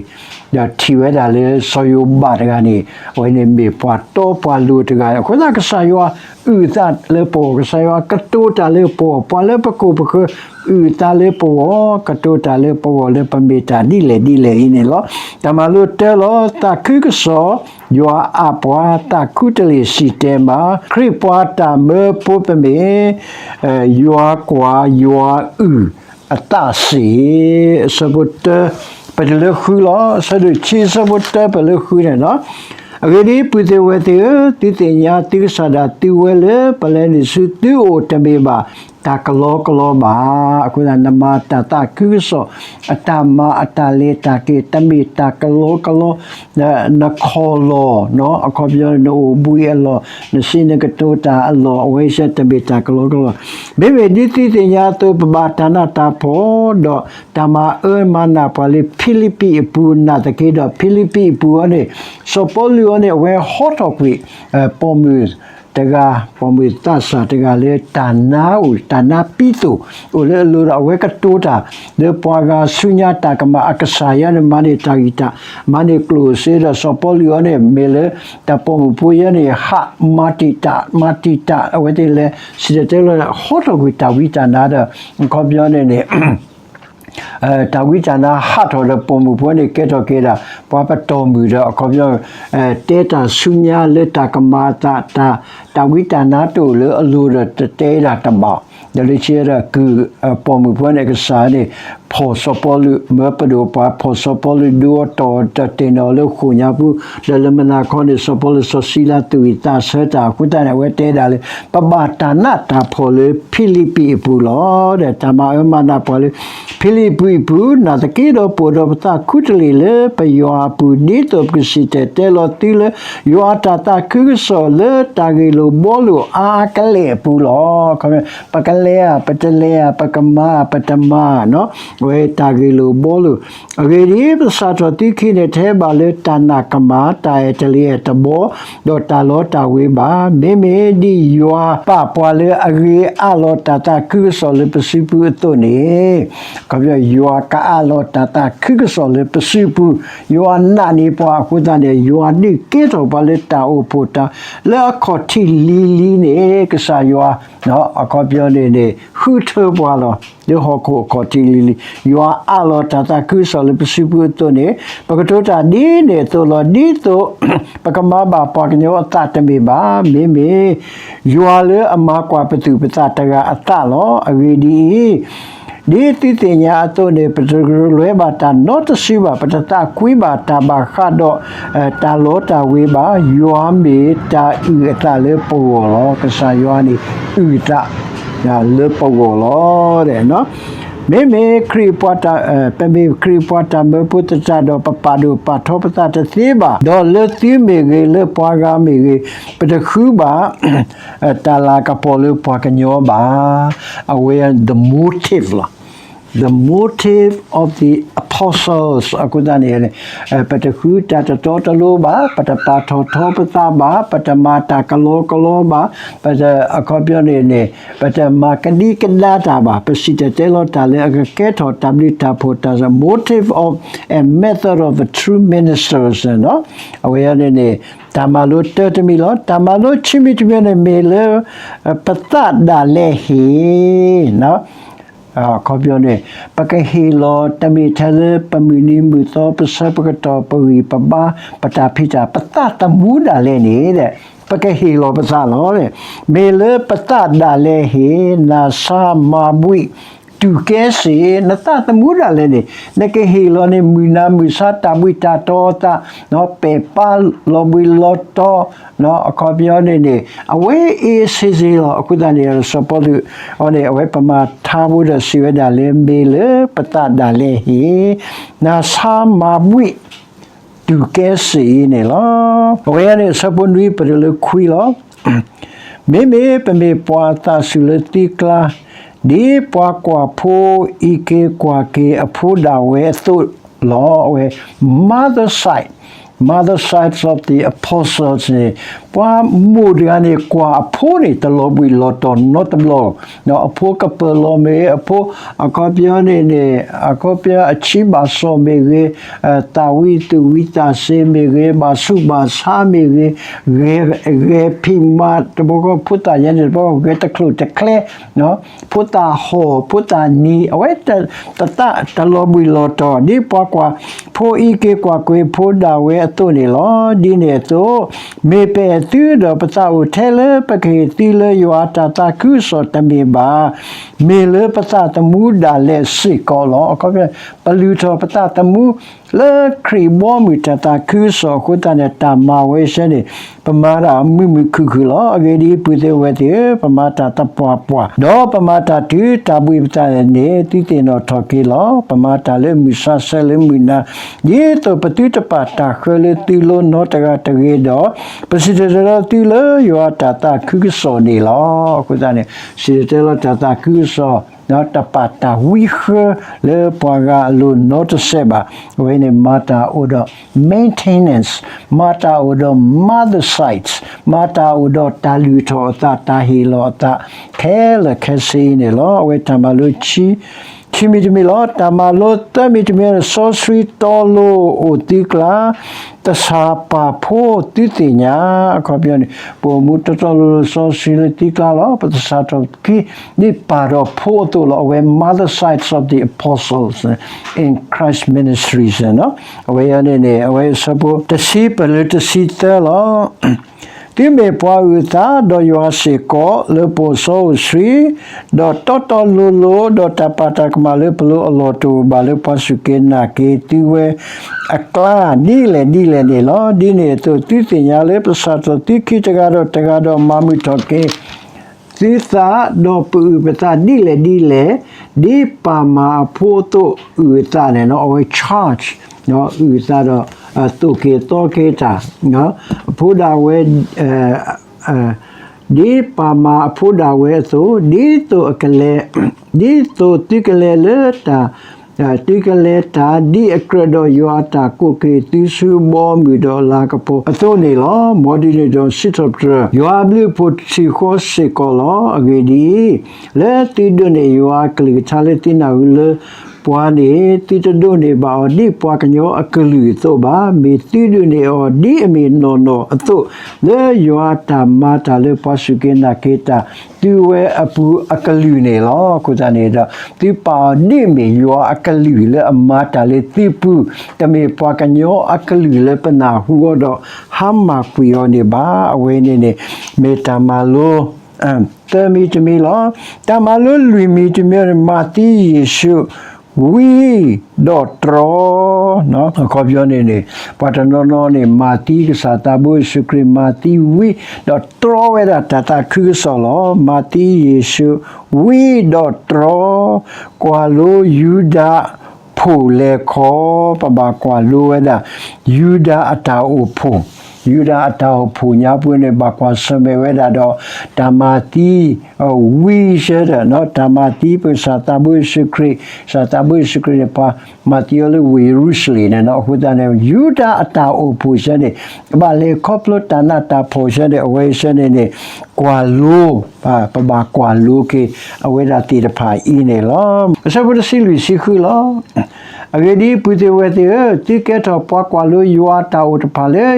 ဒီးထံၣ်ဝဲဒၣ်လၢစီၤယိၤဘးတဂၤန့ၣ် အဝဲန့ၣ်မ့ၢ်ပှၤတီပှၤလိၤတဂၤ, အဃိသတးကစၢ်ယွၤအုၣ်သးလၢပဂီၢ်, ကစၢ်ယွၤကတိၤတၢ်လၢပဂီၢ်, ပှၤလၢပခိၣ်ပဃၢၤ အုၣ်သးလၢပဂီၢ်, ကတိၤတၢ်လၢပဂီၢ်လၢပမ့ၢ်တၢ်ဒ်လဲၣ်ဒ်လဲၣ်အံၤန့ၣ်လီၤ. တၢ်မၤလိတၢလီၤ. သးခုကစီၣ် ယွၤအးပှၤ သးခုတလ့ၢ်စံၣ်တဲၤမၤ, ခရံာ်ပှၤတၢ်မၢဖိပမ့ၢ် ယွၤကွၢ်ယွၤအုၣ်အသးစ့ၢ်. အဆၢဖိတၢ ပတုၤလၢဃုလီၤ. အဆၢဒိၣ်ခံ အဆၢဖိတၢ ပတုၤလၢဃုန့ၣ်လီၤ. အဂ့ၢ်ဒ်အံၤ ပုၢ်သ့ၣ်ဝဲၢ်သ့ၣ်ဧၢ, သုသ့ၣ်ညါသုကစၢ်ဒၣ်သုဝဲလၢပလဲၤနုာ်ဆူသုအိၣ်တမ့ၢ်ဘၣ် တၢ်ကလီကလီဘၣ်. အဃိသတး နမၤတၢ်သးခုကစီၣ် အတၢ်မၤအတၢ်လဲၤတၢ်က့ၤ တမ့ၢ်တၢ်ကလီကလီ နခီၣ်လီၢ် အခီပညီ နအိၣ်ဘှံးအလီၢ် နစံးနကတိၤတၢ်အလီၢ် အဝဲသ့ၣ်တမ့ၢ်တၢ်ကလီကလီ. မ့မ့ၢ်ဒ်သုသ့ၣ်ညါအသိး ပဘၣ်တၢ်နးတၢ်ဖှီၣ် ဒီးတၢ်မၤအၢမၤနးပှၤလၢဖံလံးပံးအပူၤနာ်သက့ဒီး ဖံလံးပံးအပူၤအံၤန့ၣ် စီၤပီလူးအံၤန့ၣ် အဝဲဟီထီၣ်ကွံာ် ပိာ်မုၣ်တဂၤ ပိာ်မုၣ်သးစၢ်တဂၤလၢတၢ်နါအိၣ် တၢ်နါပံသိၣ် အိၣ်လၢအလိၤဒီး အဝဲကတိၤတၢ် လၢပှၤဂၤဆူညါတၢ်ကမၣ် အကစၢ်ယွၤန့ၣ် မၤန့ၢ်တၢ်ဂံၢ်တၢ် မၤန့ၢ်ကျိၣ်စ့ဒီး စီၤပီလူးအံၤန့ၣ် မ့ၢ်လၢတၢ်ပိာ်မုၣ်ဖိအံၤန့ၣ် ဟးမၤတံာ်တာ် မၤတံာ်တာ် အဝဲသ့ၣ်လဲၤ စံၣ်တဲၤတဲလီၤ ဟီထီၣ်ကွံာ်တၢ်ဝံတၢ်နါဒီး အခီပညီန့ၣ်န့ၣ် တၢ်ဝံတၢ်နါဟးထီၣ်ဒီးပိာ်မုၣ်ဖိန့ၣ် ကဲထီၣ်က့ၤဒၣ် ပှၤပတီၢ်မုၢ်ဒီး အခီပညီ တဲတၢ်ဆူညါလၢတၢ်ကမၤအသး တၢ်ဝံတၢ်နါတအိၣ်လၢအလိၤဒီး တတဲဒၣ်တဘၣ် ဒီးလၢခံဒီးကုၢ်ပိာ်မုၣ်ဖိန့ၣ် ကစၢ်န့ၣ် ဖီၣ်စီၤပီလူး မၢပဒိၣ်ပှၤဖီၣ်စီၤပီလူး ဒုးအီၤတီၢ်အီၤ တ့ၢ်နီၣ်အီၤလၢဃိာ်ညါပူၤ, ဒီးလၢမုၢ်နၤခီန့ၣ် စီၤပီလူးစီၤစံလၤသူၣ်ဝံၣ်သးဆၢတၢ်အဃိသတးန့ၣ် အဝဲတဲဒၣ်လၢ ပဘၣ်တၢ်နးတၢ်ဖှီၣ်လၢဖံလံးပံးအပူၤလီၤ. ဒီးတၢ်မၤအၢမၤနးပှၤလၢ ဖံလံးပံးအပူၤ နာ်သက့ဒီးပအိၣ်ဒီးပသးခူတလ့ၢ်လၢပယွၤအပူၤ ဒ်သိးပကစံၣ်တဲၤတဲလီၤသုလၢ ယွၤအတၢ်သးခုကစီၣ်လၢတၢ်ဂ့ၢ်လိာ်ဘှီလိာ်အါအါကလဲာ်အပူၤလီၤ. ပကလဲၤဧါ ပတလဲၤဧါ ပကမၤဧါ ပတမၤဧါနီၤ, အဝဲတၢ်ဂ့ၢ်လိာ်ဘှီလိာ် အဂ့ၢ်ဒ်အံၤ, ပစးထီၣ်သုခံန့ၣ် တဟဲဘၣ်လၢတၢ်နာ်ကမၣ် တၢ်အဲၣ်တလံၤအဲၣ်တဘီ, ဒီးတၢ်လီတၢ်ဝ့ၤဘၣ်. မ့မ့ၢ်ဒ်ယွၤပာ်ပှၤလၢအဂ့ၤအၢၣ်လီၤတၢ်သးခုကစီၣ်လၢပစုပူၤအသိးန့ၣ်, အခီပညီ ယွၤကအၢၣ်လီၤတၢ်သးခုကစီၣ်လၢပစုပူၤ, ယွၤနာ်န့ၢ်ပှၤအဃိသတးန့ၣ် ယွၤဒုးကဲထီၣ်ပှၤလၢတၢ်အိၣ်ဖှိၣ်တၢ် လၢအခီၣ်ထံးလံၤလံၤန့ၣ် ကစၢ်ယွၤ အခီပညီန့ၣ်န့ၣ် ဃုထၢပှၤလီၤ. လၢဟီၣ်ခိၣ်အခီၣ်ထံးလံၤလံၤ ယွၤအၢၣ်လီၤတၢ်သးခုကစီၣ်လၢပစုပူၤအသိးန့ၣ် ပကတိၤတၢ်ဒ်န့ၣ်အသိးလီၤ. ဒ်သိး ပကမၤဘၣ်ပှၤကညီအသးတမ့ၢ်ဘၣ်, မ့မ့ၢ် ယွၤလၢအမၤကွၢ်ပသူၣ်ပသးတဂၤအသးလီၤ. အဂ့ၢ်ဒ်အံၤ, ဒ်သုသ့ၣ်ညါအသိးန့ၣ် ပတကရၢလွဲဘၣ်တၢ်နီတစုဘၣ်, ပတသးကွံဘၣ်တၢ်ဘၣ်ဃးဒီး တၢ်လီတၢ်ဝ့ၤဘၣ်. ယွၤမ့ၢ်တၢ်အုၣ်အသးလၢပဂီၢ်လီၤ. ကစၢ်ယွၤန့ၣ် အုၣ်သး လၢပဂီၢ်လီၤ. မ့မ့ၢ်ခရံာ်ပှၤတၢ်, ပမ့ၢ်ခရံာ်ပှၤတၢ်မၢဖိသတးဒီး ပပာ်ဒိၣ်ပာ်ထီပသးတသ့ဘၣ်. ဒီးလၢသုမ့ၢ်ဂ့ၤ, လၢပှၤဂၤမ့ၢ်ဂ့ၤ, ပတဃုဘၣ် တၢ်လၤကပီၤလၢပှၤကညီဘၣ်. အဝဲ the motive လီၤ. The motive of the apostles အဃိသတးန့ၣ် ပတဃုတၢ်တတီတလိၤဘၣ်, ပတပာ်ထီၣ်ထီပသးဘၣ်, ပတမၤတၢ်ကလီကလီဘၣ်, ပတ အခီပညီန့ၣ်န့ၣ် ပတမၤကဒံကဒါတၢ်ဘၣ်, ပစံၣ်တဲၤတဲလီၤတၢ်လၢအကကဲထီၣ်တၢ်ဘျုးတၢ်ဖှိၣ်တၢ် motive of and method of the true ministers န့ၣ်လီၤ. အဝဲန့ၣ်န့ၣ် တၢ်မၤလိတၢတမံၤလီၤ. တၢ်မၤလိခံမံၤတမံၤန့ၣ်မ့ၢ်လၢ ပသးဒၣ်လဲာ်ဟ့ၣ် အခီပညီန့ၣ် ပကဟ့ၣ်လီၤတမ့ၢ်ထဲလၢပမုၢ်နံၤမုၢ်သီ ပဆၢပကတီၢ် ပဂံၢ်ပဘါ ပတၢ်ဖံးတၢ် ပသးသမူဒၣ်လဲာ်န့ၣ် ပကဟ့ၣ်လီၤပသးလီၤ. မ့ၢ်လၢပသးဒၣ်လဲာ်ဟ့ၣ် နၤဆါမၤဘှံး တူၢ်ကဲစ့ၢ် နသးသမူဒၣ်လဲာ်န့ၣ် နကဟ့ၣ်လီၤန့ၣ် မုၢ်နၤမုၢ်ဆါ တၢ်ဘှံးတၢ်တီၤအသး ပာ်ပာ်လီၤဘှံးလီၤတီၤ အခီပညီန့ၣ်န့ၣ် အဝဲအ့ၣ်စ့ၢ်စ့ၢ်လီၤ. အဃိသတးန့ၣ် စီၤပီလူးန့ၣ် အဝဲပမၤထါဖိဒီးစံးဝဲဒၣ်လၢ မ့ၢ်လၢပသးဒၣ်လဲာ်ဟ့ၣ် နၤဆါမၤဘှံး တူၢ်ကဲစ့ၢ်အံၤန့ၣ်လီၤ. အဝဲန့ၣ် အဆၢဖိနွံ ပတုၤလၢခွံလီၤ. မ့မ့ၢ်ပမ့ၢ်ပှၤသးစူၤလၢသံကျါ ဒ်ပှၤကွၢ်ဖိအံးက့ၤကွၢ်က့ၤအဖိဒၣ်ဝဲအသိးလီၤ. အဝဲ mother side, mother side of the apostles န့ၣ် ပှၤမိၢ်တဂၤန့ၣ် ကွၢ်အဖိန့ၣ် တလီၤဘှံးလီၤတီၤနီတဘျီ, အဖိကပၢၤလီၤမ့ၢ်ဂ့ၤ, အဖိ အခီပညီန့ၣ်န့ၣ် အခီပညီအဆံးဘၣ်စီၣ်မ့ၢ်ဂ့ၤ, သးဝံသူၣ်ဝံသးစ့မ့ၢ်ဂ့ၤ, ဘၣ်ဆူးဘၣ်ဆါမ့ၢ်ဂ့ၤ, ဂဲၤဖံးမၤတဘျီဃီ ဖိသၣ်ညါန့ၣ်တဘျီဃီ ဂဲၤတချုးတကျဲ ဖိသၣ်ဟီၣ် ဖိသၣ်နံၤ အဝဲတသးတလီၤဘှံးလီၤတီၤ ဒ်ပှၤကွၢ်ဖိအံးက့ၤကွၢ်က့ၤဖိဒၣ်ဝဲအသိးန့ၣ်လီၤ. ဒ်န့ၣ်အသိး မ့ၢ်ပအဲၣ်သုဒီးပသးအိၣ်ထဲလၢပကဟ့ၣ်သုလၢယွၤအတၢ်သးခုကစီၣ်တမ့ၢ်ဘၣ်, မ့ၢ်လၢပသးသမူဒၣ်လဲာ်စ့ၢ်ကီးလီၤ. အခီပညီ ပလုၢ်ထီၣ်ပသးသမူ လၢခရံာ်ဘီမုၢ်တၢ်သးခုကစီၣ်အဃိသတးန့ၣ် တၢ်မၤဝဲဆၢန့ၣ် ပမၤတၢ်မုာ်မုာ်ခုၣ်ခုၣ်လီၤ. အဂ့ၢ်ဒ်အံၤ ပုၢ်သ့ၣ်ဝဲၢ်သ့ၣ်ဧၢ, ပမၤတၢ်သပှၢ်ပှၢ်, ဒီးပမၤတၢ်တုၤတၢ်ဘှံးပသးန့ၣ် သုသ့ၣ်နီၣ်ထီၣ်က့ၤလီၤ. ပမၤတၢ်လၢမုၢ်ဆါဆၢလၢမုၢ်နၤ, ဒ်သိးပသုတပာ်တၢ်ဃၢလၢသုလိၤနီတဂၤတဂ့ၤဒီး, ပစံၣ်တဲၤတဲလီၤသုလၢယွၤတၢ်သးခုကစီၣ်န့ၣ်လီၤ. အဃိသတးန့ၣ် စံၣ်တဲၤတဲလီၤတၢ်သးခုကစီၣ် တပာ်တၢ်ဝံဃၢလၢပှၤဂၤအလိၤနီတစဲးဘၣ်. အဝဲန့ၣ် မၤတၢ်အိၣ်ဒီး maintenance, မၤတၢ်အိၣ်ဒီး mother sites, မၤတၢ်အိၣ်ဒီးတၢ်လုၢ်ထီၣ်အသး တၢ်ဟ့ၣ်လီၤအသး ခဲလၢာ်ခဲဆ့အံၤန့ၣ်လီၤ. အဝဲတၢ်မၤလိခံ ခံမံၤတမံၤလီၤ. တၢ်မၤလိသၢမံၤတမံၤန့ၣ် စီဆှံတီလိၤအိၣ်သုကျါ သဆၣ်ပာ်ဖှိၣ်သုသ့ၣ်ညါ အခီပညီန့ၣ် ပအိၣ်မူတီတီလိၤလိၤစီဆှံလၢသုကျါလီၤ. ပသဆၣ်ထီၣ်ပခံ ဒ်ပာ်ထီၣ်ဖိအသိးလီၤ. အဝဲ mother sites of the apostles in Christ ministries န့ၣ်လီၤ. အဝဲန့ၣ်န့ၣ် အဝဲအဆၢဖိတဆံ ပတုၤလၢတဆံသၢလီၤ. သုမ့ၢ်ပှၤအုၣ်အသး, ဒီးယွၤစ့ၢ်ကီးလၢပအိၣ်စီအိၣ်ဆှံ, ဒီးတီတီလိၤလိၤ, ဒီးတၢ်ပာ်တၢ်ကမၣ်လၢပလိၤအလီၢ်တအိၣ်ဘၣ်လၢပှၤစူၢ်က့ၤနာ်က့ၤ သုဝဲအကျါ ဒ်လဲၣ်ဒ်လဲၣ်န့ၣ်လီၤ. ဒ်န့ၣ်အသိး သုသ့ၣ်ညါလၢပစးထီၣ်သုခံတဂၤဒီးတဂၤဒီးမၤမုာ်ထီၣ်က့ၤ သုသး, ဒီးပအုၣ်ပသးဒ်လဲၣ်ဒ်လဲၣ်, ဒ်ပၢ်မၤအဖိအသိးအုၣ်အသးန့ၣ်လီၤ. အဝဲ charge အုၣ်အသးဒီး သိၣ်က့ၤသီက့ၤတၢ် အဖိဒၣ်ဝဲ ဒ်ပၢ်မၤအဖိဒၣ်ဝဲအသိး, ဒ်သိးအကလဲၤ, ဒ်သိးသုကလဲၤလၢတၢ် သုကလဲၤတၢ်ဒ်အကြၢးဒီးယွၤအတၢ်ကိးက့ၤသုဆူဘီမုၢ်ဒီးလၤကပီၤအသိးန့ၣ်လီၤ. မ်ဒ်န့ၣ်ဒီးစံးထီၣ်ပတြၢၤ ယွၤအဘျုးအဖှိၣ်ထံၣ်ဃီစ့ၢ်ကီးလီၤ. အဂ့ၢ်ဒ်အံၤ, လၢသုဒိးန့ၢ်ယွၤအကလုၢ်ကထါလၢသုနၢ်ဟူလၢပှၤန့ၣ်, သုတဒိးန့ၢ်ဘၣ်အီၤဒ်ပှၤကညီအကလုၢ်အသိးဘၣ်. မ့ၢ်သုဒိးန့ၢ်အီၤဒ်အမ့ၢ်နီၢ်နီၢ်အသိး, လၢယွၤအတၢ်မၤတၢ်လၢပှၤစူၢ်က့ၤနာ်က့ၤတၢ် သုဝဲအပူၤအကလုၢ်န့ၣ်လီၤ. အဃိသတးန့ၣ်ဒီး သုပာ်အီၤဒ်အမ့ၢ်ယွၤအကလုၢ်လၢအမၤတၢ်လၢသုပူၤ, တမ့ၢ်ပှၤကညီအကလုၢ်လၢပနၢ်ဟူအီၤဒီး ဟါမၢ်ကွံာ်အီၤန့ၣ်ဘၣ်. အဝဲန့ၣ်န့ၣ် မ့ၢ်တၢ်မၤလိ သၢမံၤတမံၤလီၤ. တၢ်မၤလိလွံၢ်မံၤတမံၤန့ၣ် မၤသံယ့ၣ်ၡူး ဝံဒီးတြီ အခီပညီန့ၣ်န့ၣ် ပှၤတနီၤနီၤန့ၣ် မၤသံကစၢ်သးဘိယ့ၣ်ၡူးခရံာ် မၤသံဝံ ဒီးတြီဝဲဒၣ်တၢ်သးခုကစီၣ်လီၤ. မၤသံယ့ၣ်ၡူး ဝံဒီးတြီ ကွၢ်လိယူဒၤဖိၣ်လဲၤခီ, ပဘၣ်ကွၢ်လိဝဲဒၣ် ယူဒၤအတၢ်အိၣ်ဖှိၣ်, ယူဒၤအတၢ်အိၣ်ဖှိၣ်ညါပူၤန့ၣ် ဘၣ်ကွၢ်ဆၢၣ်မဲာ်ဝဲဒၣ်ဒီး တၢ်မၤသံ ဝံစ့ၢ်ဒီး တၢ်မၤသံပကစၢ်သးဘိယ့ၣ်ၡူးခရံာ်, ကစၢ်သးဘိယ့ၣ်ၡူးခရံာ်န့ၣ် ပှၤမၤသံအီၤလၢဝ့ၢ်ယရူၤၡလ့ၣ်န့ၣ်လီၤ. အဃိသတးန့ၣ် ယူဒၤအတၢ်အိၣ်ဖှိၣ်စ့ၢ်န့ၣ် ဘၣ်လဲၤခီဖျိတၢ်နးတၢ်ဖှီၣ်စ့ၢ်န့ၣ် အဝဲစ့ၢ်န့ၣ်န့ၣ် ကွၢ်လိ ပဘၣ်ကွၢ်လိက့ၤ အဝဲဒၣ်သ့ၣ်တဖၣ်အံၤန့ၣ်လီၤ. အဆၢဖိတဆံလွံၢ်ဆံဃုလီၤ. အဂ့ၢ်ဒ်အံၤ ပုၢ်သ့ၣ်ဝဲၢ်သ့ၣ်ဧၢ, သုကဲထီၣ်ပှၤကွၢ်လိယွၤအတၢ်အိၣ်တဖၣ်လၢ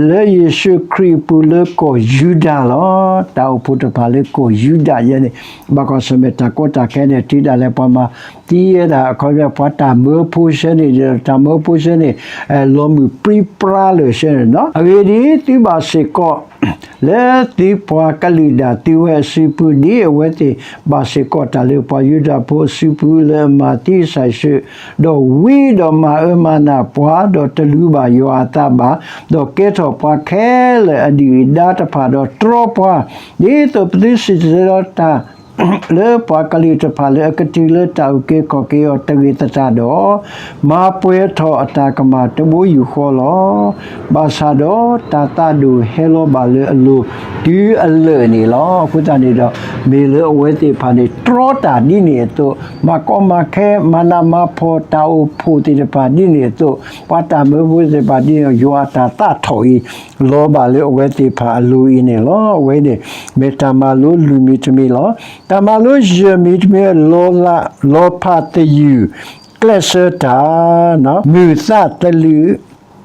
လၢယ့ၣ်ၡူးခရံာ်အပူၤလၢကီၢ်ယူဒၤလီၤ. တၢ်အိၣ်ဖှိၣ်တဖၣ်လၢကီၢ်ယူဒၤယဲန့ၣ် ဘၣ်ကွၢ်ဆၢၣ်မဲာ်တၢ်ကီတၢ်ခဲန့ၣ် တုၤဒၣ်လဲာ်ပှၤမၤသံဝဲဒၣ် အခီပညီ ပှၤတၢ်မၢဖိစ့ၢ်န့ၣ်ဒီး တၢ်မၢဖိစ့ၢ်န့ၣ် လီၤမုၢ်ပြံပြါလၢာ်စ့ၢ်န့ၣ်လီၤ. အဂ့ၢ်ဒ်အံၤ သုဘၣ်စ့ၢ်ကီး လၢသုပှၤကလုာ်ဒၣ်သုဝဲအစုပူၤ ဒ်အဝဲသ့ၣ်ဘၣ်စ့ၢ်ကီးတၢ်လၢပှၤယူဒၤဖိအစုပူၤ လၢအမၤသံကစၢ်ယ့ၣ်ၡူး ဒီးဝံဒီးမၤအၢမၤနးပှၤ ဒီးတလူၤဘၣ်ယွၤအသးဘၣ်, ဒီးကဲထီၣ်ပှၤခဲလၢာ်အဒုၣ်အဒါတဖၣ် ဒီးတြီပှၤ, ဒ်သိးပသုစံၣ်တဲၤတဲလီၤတၢ် လၢပှၤကလုာ်တဖၣ်လၢအကတုၤလၢတၢ်အုၣ်က့ၤခီၣ်က့ၤအီၤတဂ့ၤသတးဒီး, မၤပှဲၤထီၣ်အတၢ်ကမၣ်တဘိယူၢ်ဃီလီၤ. ဘၣ်ဆၣ်ဒီးတၢ်သးဒိၣ်ဟဲလီၤဘၣ်လၢအလိၤတုၤအလၢာ်န့ၣ်လီၤ. အဃိသတးန့ၣ်ဒီး မ့ၢ်လၢအဝဲသ့ၣ်တဖၣ်န့ၣ် တြီတၢ်ဒ်န့ၣ်အသိး, မၤကီမၤခဲ မၤနးမၤဖှီၣ်တၢ်အိၣ်ဖှိၣ်သ့ၣ်တဖၣ်ဒ်န့ၣ်အသိး, ပှၤတၢ်မၢဖိသ့ၣ်တဖၣ်ဒ်န့ၣ် ယွၤအတၢ်သးထီၣ်အံၤ လီၤဘၣ်လၢအဝဲသ့ၣ်တဖၣ်အလိၤအံၤန့ၣ်လီၤ. အဝဲန့ၣ် မ့ၢ်တၢ်မၤလိလွံၢ်မံၤတမံၤလီၤ. တၢ်မၤလိယဲၢ်မံၤတမံၤ လီၤလး, လီၤဖးသယုၢ်, ကျဲးစၢးတၢ်, မုာ်သးသလုး,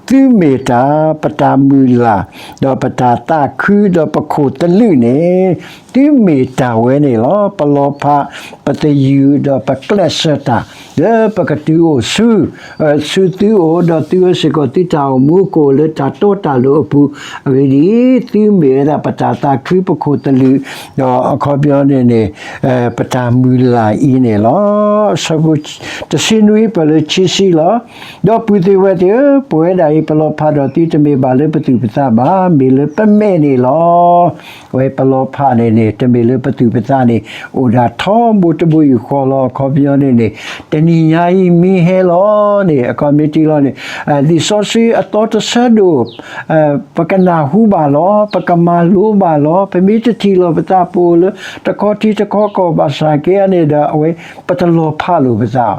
သုမ့ၢ်တၢ်, ပတၢ်မုၢ်လၢ်, ဒီးပတၢ်သးခု, ဒီးပခိၣ်သလုးန့ၣ် သုမ့ၢ်တၢ်ဝဲန့ၣ်လီၤ. ပလီၤဖးပသယုၢ် ဒီးပကျဲးစၢးတၢ် လၢပကတုၤအိၣ်ဆူ ဆူသုအိၣ်, ဒီးသုဝဲစ့ၢ်ကီး သုတၢ်အိၣ်မူကအိၣ်လၢတၢ်တီတၢ်လိၤအပူၤ, အဂ့ၢ်ဒ်အံၤ, သုမ့ၢ်ဝဲဒၣ်ပတၢ်သးခု ပခိၣ်သလုး, ဒီးအခီပညီန့ၣ်န့ၣ် ပတၢ်မုၢ်လၢ်အံၤန့ၣ်လီၤ. အဆၢဖိတဆံနွံ ပၢၢ်လၢခံဆံလီၤ. ဒီးပုၢ်သ့ၣ်ဝဲၢ်သ့ၣ်ဧၢ, ပဝဲဒၣ်အံၤ ပလီၤဖးဒီးသုတမ့ၢ်ဘၣ်လၢပသူၣ်ပသးဘၣ်, မ့ၢ်လၢပမဲာ်န့ၣ်လီၤ. အဝဲပလီၤဖးန့ၣ်န့ၣ် တမ့ၢ်လၢပသူၣ်ပသးန့ၣ် အိၣ်ဒၣ်ထီဘိတဘိယူၢ်ဃီလီၤ. အခီပညီန့ၣ်န့ၣ် တနံၤညါအံၤမ့ၢ်ဟဲလီၤန့ၣ် အခီပညီထံလီၤန့ၣ် လံာ်စီဆှံအသီတဆၢဒိၣ် ပကနၢ်ဟူဘၣ်လီၤ, ပကမၤလိဘၣ်လီၤ, ပမ့ၢ်တထံၣ်လိာ်ပသး ပအိၣ်လၢတခီထံတခီကီၢ် ဘၣ်ဆၣ်က့န့ၣ်ဒီး အဝဲပတလီၤဖးလိာ်ပသး,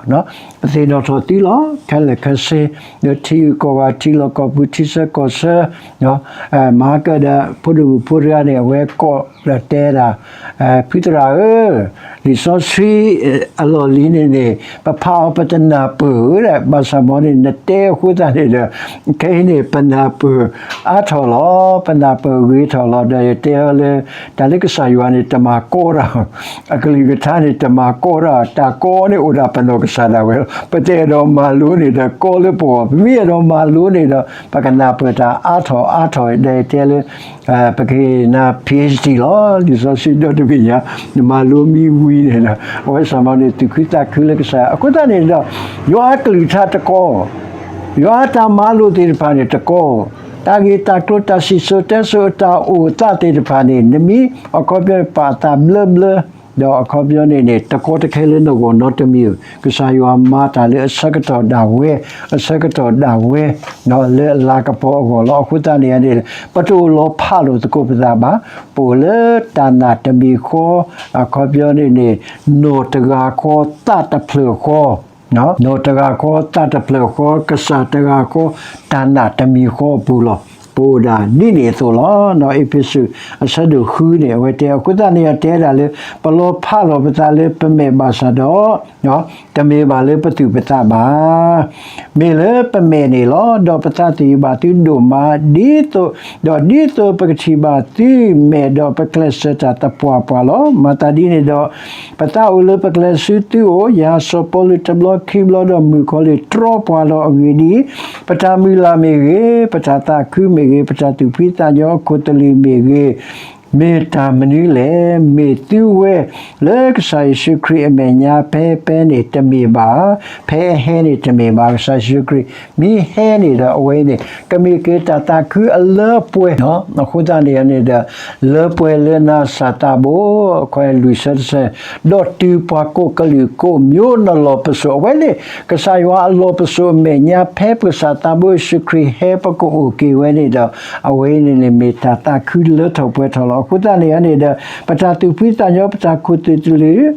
ပသ့ၣ်နီၣ်ထီၣ်သုလီၤ. ခဲလၢာ်ခဲဆ့ လၢထံဂုၤကီၢ်ဂၤ ထံလီၢ်ကီၢ်ပူၤ ထံဆၢကီၢ်ဆၢ မၤကဒီး ဖိဒိၣ်မုၣ်ဖိတဂၤန့ၣ် အဝဲကိးဒီးတဲဒၣ် ဖုသရၣ်ဧၢ, လံာ်စီဆှံအလီၢ်လံၤန့ၣ်န့ၣ် ပဖးအီၤပတနၢ်ပၢၢ်ဧၢ, ဘၣ်ဆၣ်မ်န့ၣ် နတဲအဃိသတးန့ၣ်ဒီး ခဲအံၤန့ၣ် ပနၢ်ပၢၢ်အါထီၣ်လီၤ, ပနၢ်ပၢၢ်ဂ့ၤထီၣ်လီၤ. ဒီးယတဲအီၤလၢ တၢ်လၢကစၢ်ယွၤန့ၣ် တမၤကီတၢ်, အကလုၢ်ကထါန့ၣ် တမၤကီတၢ်, တၢ်ကီန့ၣ်အိၣ်ဒၣ်ပနီၢ်ကစၢ်ဒၣ်ဝဲလီၤ. ပတအဲၣ်ဒိးမၤလိန့ၣ်ဒီး ကီလၢပဂီၢ်, ပမ့ၢ်အဲၣ်ဒိးမၤလိန့ၣ်ဒီး ပကနၢ်ပၢၢ်တၢ်အါထီၣ်အါထီၣ်, ဒီးယတဲလၢ ပကဟ့ၣ်နၤ PhD လီၤ. လံာ်စီဆှံဒီတဘ့ၣ်ညါ နမၤလိမ့ၢ်ဝံၤန့ၣ်ဒီး အဝဲစ့ၢ်မီၤန့ၣ် သူၣ်ခုသးခုလၢကစၢ်ယွၤ. အဃိသတးန့ၣ်ဒီး ယွၤအကလုၢ်ကထါတကီ, ယွၤအတၢ်မၤလိာ်သ့ၣ်တဖၣ်န့ၣ်တကီ, တၢ်ဂ့ၢ်တၢ်ကျိၤတၢ်စံၣ်စိၤတဲစိၤအတၢ်အိၣ်သးသ့ၣ်တဖၣ်န့ၣ် နမ့ၢ်အခီပညီန့ၣ် ပာ်အသးဘျၢဘျၢ, ဒီးအခီပညီန့ၣ်န့ၣ် တကီတခဲလၢနဂီၢ်နီတမံၤဧိၤ, ကစၢ်ယွၤမၤတၢ်လၢအဆၢကတီၢ်ဒၣ်ဝဲ, အဆၢကတီၢ်ဒၣ်ဝဲ လၢအလၤကပီၤအဂီၢ်လီၤ. အဃိသတးန့ၣ်န့ၣ် ပတအိၣ်လီၤဖးလိာ်သကိးပသးဘၣ်, ပအိၣ်လၢတၢ်နာ်တမံၤဃီ, အခီပညီန့ၣ်န့ၣ် နီၢ်တဂၤဃီ သးတဖျၢၣ်ဃီ, နီၢ်တဂၤဃီသးတဖျၢၣ်ဃီ ကစၢ်တဂၤဃီ တၢ်နာ်တမံၤဃီအပူၤလီၤ. ပအိၣ်ဒၣ်ဒ်န့ၣ်အသိးလီၤ. အ့းဖ့းစူး အဆၢဒိၣ်ဃုန့ၣ် အဝဲတဲ အဃိသတးန့ၣ် ယတဲဒၣ်လၢ ပလီၤဖးလိာ်ပသးလၢပမဲာ်ဘၣ်ဆၣ်ဒီး တမ့ၢ်ဘၣ်လၢပသူၣ်ပသးဘၣ်. မ့ၢ်လၢပမဲာ်န့ၣ်လီၤ. ဒီးပသးသယုၢ်ဘၣ်သုဒိၣ်မး ဒ်သိး, ဒီးဒ်သိးပကထံၣ်ဘၣ်သုမဲာ်ဒီးပကျဲးစၢးတၢ်သပှၢ်ပှၢ်လီၤ. မၤသးဒ်န့ၣ်ဒီး ပသးအိၣ်လၢပကျဲးစၢးသုအိၣ်, ယၤစီၤပီလူးတဘျီခံဘျီဒီးမုၣ်ကီၤလံၢ် တြီပှၤလီၤ. အဂ့ၢ်ဒ်အံၤ, ပတၢ်မုၢ်လၢ်မ့ၢ်ဂ့ၤ, ပတၢ်သးခုမ့ၢ်ဂ့ၤ, ပတၢ်သူၣ်ဖှံသးညီအခိၣ်သလုးမ့ၢ်ဂ့ၤ, မ့ၢ်တၢ်မနုၤလဲၣ်. မ့ၢ်သုဝဲလၢကစၢ်ယ့ၣ်ၡူးခရံာ်အမဲာ်ညါ ဖဲဖဲန့ၣ်တမ့ၢ်ဘၣ်, ဖဲအဟဲန့ၣ်တမ့ၢ်ဘၣ်. ကစၢ်ယ့ၣ်ၡူးခရံာ် မ့ၢ်ဟဲန့ၣ်ဒီးအဝဲအံၤန့ၣ် ကမ့ၢ်က့ၤတၢ်သးခုအလၢအပှဲၤ, အဃိသတးန့ၣ်န့ၣ်ဒီး လၢပှဲၤလၢနၤစၢ်သးဘိ, အခွဲးလွံၢ်ဆၢတဆၢ, ဒီးတုၤပှၤကိးကလုာ်ကိးမံၤနလီၢ်ပစိာ်, အဝဲန့ၣ် ကစၢ်ယွၤအလီၢ်ပစိာ်အမဲာ်ညါ ဖဲပကစၢ်သးဘိယ့ၣ်ၡူးခရံာ်ဟဲပကအိၣ်က့ၤဝဲန့ၣ်ဒီး အဝဲအံၤန့ၣ်န့ၣ် မ့ၢ်တၢ်သးခုလၢထီၣ်ပှဲၤထီၣ်လီၤ. အဃိသတးန့ၣ်န့ၣ်ဒီး ပတၢ်သူၣ်ဖှံသးညီပတၢ်ခိၣ်သလုး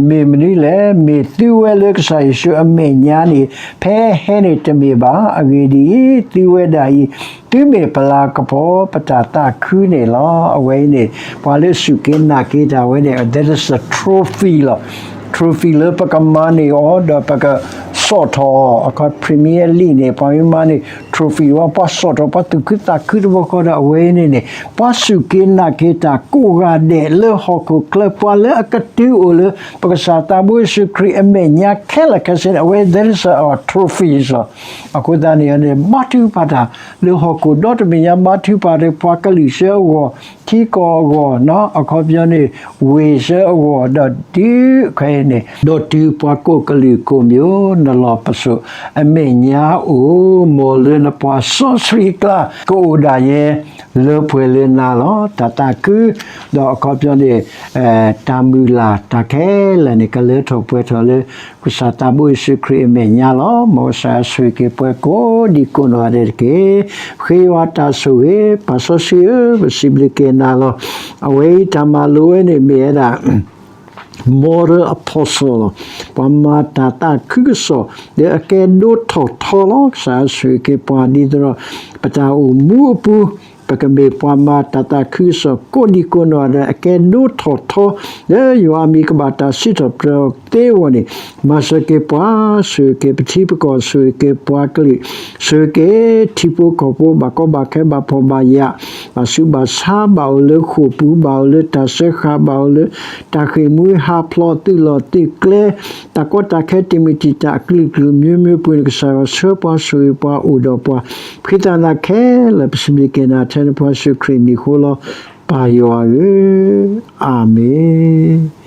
မ့ၢ်မနုၤလဲၣ်. မ့ၢ်သုဝဲလၢကစၢ်ယ့ၣ်ၡူးအမဲာ်ညါန့ၣ် ဖဲဟဲန့ၣ်တမ့ၢ်ဘၣ်. အဂ့ၢ်ဒ်အံၤ, သုဝဲဒၣ်အံၤ သုမ့ၢ်ပလၤကပီၤ ပတၢ်သးခုန့ၣ်လီၤ. အဝဲအံၤန့ၣ် ပှၤလၢစူၢ်က့ၤနာ်က့ၤတၢ်ဝဲန့ၣ် that is a trophy လီၤ. trophy လၢပကမၤန့ၢ်အီၤ ဒီးပကဆီၣ်ထီၣ်အီၤ, အခီ Premier League န့ၣ် ပှၤမ့ၢ်မၤန့ၢ် trophy ဝဲ ပှၤဆီၣ်ထီၣ် ပှၤသူၣ်ခုသးခုတဘျီဃီဒီး အဝဲအံၤန့ၣ်န့ၣ် ပှၤစူၢ်က့ၤနာ်က့ၤတၢ်ကိးဂၤဒဲးလၢဟီၣ်ခိၣ်ချၢ ပှၤလၢအကတုၤအိၣ်လၢ ပကစၢ်သးဘိယ့ၣ်ၡူးခရံာ်အမဲာ်ညါခဲလၢာ်ခဲဆ့န့ၣ် အဝဲ that is our trophies လီၤ. အဃိသတးန့ၣ်န့ၣ် ဘါထုကဖၣ်တၢ်လၢဟီၣ်ခိၣ်ဒီတဘ့ၣ်ညါ ဘါထုကဖၣ်ဒီးပှၤကလုာ်စၢအဂီၢ်, ထံကီၢ်အဂီၢ်, အခီပညီန့ၣ် ဝ့ၢ်စၢအဂီၢ်, ဒီးတုၤခဲအံၤန့ၣ် ဒီးတုၤပှၤကိးကလုာ်ကိးမံၤ နလီၢ်ပစိာ်အမဲာ်ညါအိၣ်, မ်လၢနပှၤစီဆှံအကျါ ကအိၣ်ဒၣ်ယဲ လၢပှဲၤလၢနၤလီၤ. တၢ်သးခု ဒီးအခီပညီန့ၣ် တၢ်မုၢ်လၢ်တၢ်ခဲလၢာ်န့ၣ် ကလၢထီၣ်ပှဲၤထီၣ်လၢ ကစၢ်သးဘိယ့ၣ်ၡူးခရံာ်အမဲာ်ညါလီၤ. မ်ကစၢ်ယွၤဆိၣ်ဂ့ၤက့ၤပှၤကိးဒံကိးနီၢ်ဂၤဒဲးတက့ၢ်. ဃ့ယွၤတၢ်ဆိၣ်ဂ့ၤ, ပၢ်စီဆှံဧၢ, ပစံးဘျုးက့ၤနၤလီၤ. အဝဲအံၤတၢ်မၤလိဝဲန့ၣ်မ့ၢ်ဝဲဒၣ် model apostle လီၤ. ပှၤမၤတၢ်သးခုကစီၣ် လၢအကဲဒိထီၣ်ထီလီၤ. ကစၢ်ယွၤဆိၣ်ဂ့ၤက့ၤပှၤဒ်သိးဒီး ပတၢ်အိၣ်မူအပူၤ ပကမ့ၢ်ပှၤမၤတၢ်သးခုကစီၣ်ကိးဒံကိးနီၢ်ဂၤဒဲး အကဲဒိထီၣ်ထီ လၢယွၤအမံၤကဘၣ်တၢ်စံးထီၣ်ပတြၢၤသ့အဂီၢ်န့ၣ် မၤစၢၤက့ၤပှၤ, ဆိၣ်ဂ့ၤက့ၤပထံပကီၢ်, ဆိၣ်ဂ့ၤက့ၤပှၤကလုာ်, ဆိၣ်ဂ့ၤက့ၤထံဖိကီၢ်ဖိ ဘၣ်ကီဘၣ်ခဲ ဘၣ်ဖှီၣ်ဘၣ်ယာ်, ဘၣ်ဆူးဘၣ်ဆါ, ဘၣ်အိၣ်လၢဃိာ်ပူၤ, ဘၣ်အိၣ်လၢတၢ်စၢဃာ်, ဘၣ်အိၣ်လၢတၢ်ဃ့ၢ်မှံဟးဖျိး သုးလီၢ်သုးကျဲ, တၢ်ကီတၢ်ခဲ တံာ်မုၢ်တံာ်တာ် အကလုာ်ကလုာ် မျိုးမျိုးပူၤန့ၣ် ကစၢ်ယွၤဆှၢပှၤ ဆိၣ်ဂ့ၤပှၤ အိၣ်ဒီးပှၤ ဖှံသးနးခဲလၢာ် ပစံးဘျုးက့ၤနၤထဲန့ၣ် ပှၤယ့ၣ်ၡူးခရံာ်မံၤဃိလီၤ. ပၢ်ယွၤဧၢ, အၤမ့ၣ်.